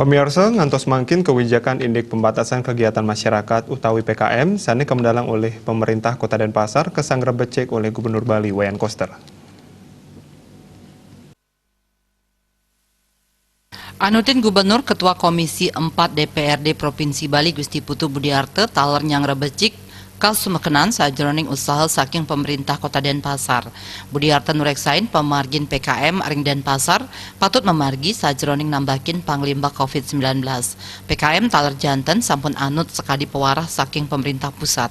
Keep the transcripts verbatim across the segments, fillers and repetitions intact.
Pemirsa, ngantos mangkin kewijakan indik pembatasan kegiatan masyarakat utawi P K M sane kamedalang olih pemerintah Kota Denpasar kesang rebecik olih Gubernur Bali Wayan Koster. Anutin Gubernur, Ketua Komisi empat D P R D Provinsi Bali Gusti Putu Budiarte taler nyang rebecik kasumekenan sajroning usaha saking pemerintah Kota Denpasar. Budiarte nureksain pamargin P K M ring Denpasar patut mamargi sajroning nambakin panglimbak covid sembilan belas. P K M taler janten sampun anut sakadi pawarah saking pemerintah pusat.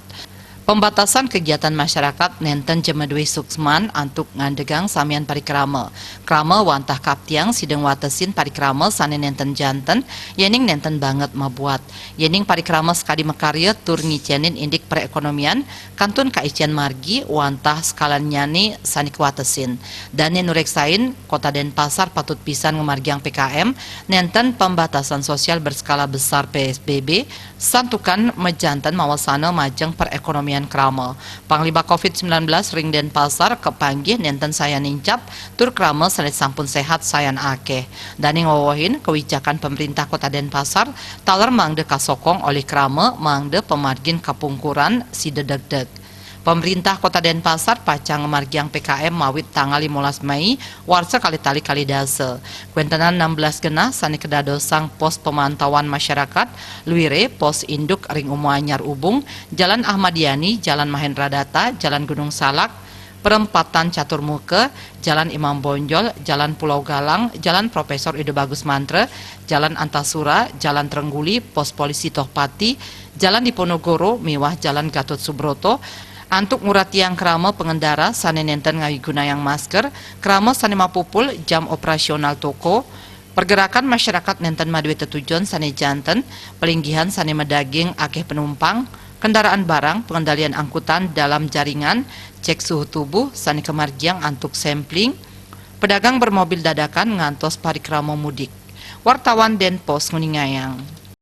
Pembatasan kegiatan masyarakat nenten ja madue suksman antuk ngandegang samian parikrama. Krama wantah kaptiang sida ngwatesin parikrama sane nenten janten, yening nenten banget mabuat. Yening parikrama sakadi makarya tur ngicenin indik perekonomian, kantun kaicen margi wantah sekalannyane sane kawatesin. Dane nureksain, Kota Denpasar patut pisan ngamargiang P K M nenten pembatasan sosial berskala besar P S B B, santukan majanten mawasana majeng perekonomian krama. Panglimbak covid sembilan belas ring Denpasar kapanggih nenten sayan nincap, tur krama sane sampun sehat sayan akeh. Dane ngwewehin, kewijakan pemerintah Kota Denpasar taler mangda kasokong olih krama mangda pamargin kapungkuran sida degdeg. Pemerintah Kota Denpasar pacang ngamargiang P K M mawit tanggal limolas Mei warsa kalih tali kalih dasa. Kwentenan enam belas genah sane kadadosang pos pemantauan masyarakat, luire, pos induk ring Uma Anyar Ubung, Jalan Ahmad Yani, Jalan Mahendra Data, Jalan Gunung Salak, Perempatan Catur Muka, Jalan Imam Bonjol, Jalan Pulau Galang, Jalan Profesor Ida Bagus Mantra, Jalan Antasura, Jalan Trengguli, Pos Polisi Tohpati, Jalan Diponegoro, miwah Jalan Gatot Subroto, antuk nguratiang krama pangendara sane nenten ngawigunayang masker, krama sane mapupul jam operasional toko, pergerakan masyarakat nenten madue tetujon sane janten, palinggihan sane madaging akeh penumpang, kendaraan barang, pengendalian angkutan dalam jaringan, cek suhu tubuh sane kamargiang antuk sampling, pedagang bermobil dadakan ngantos parikrama mudik. Wartawan Denpos nguningayang.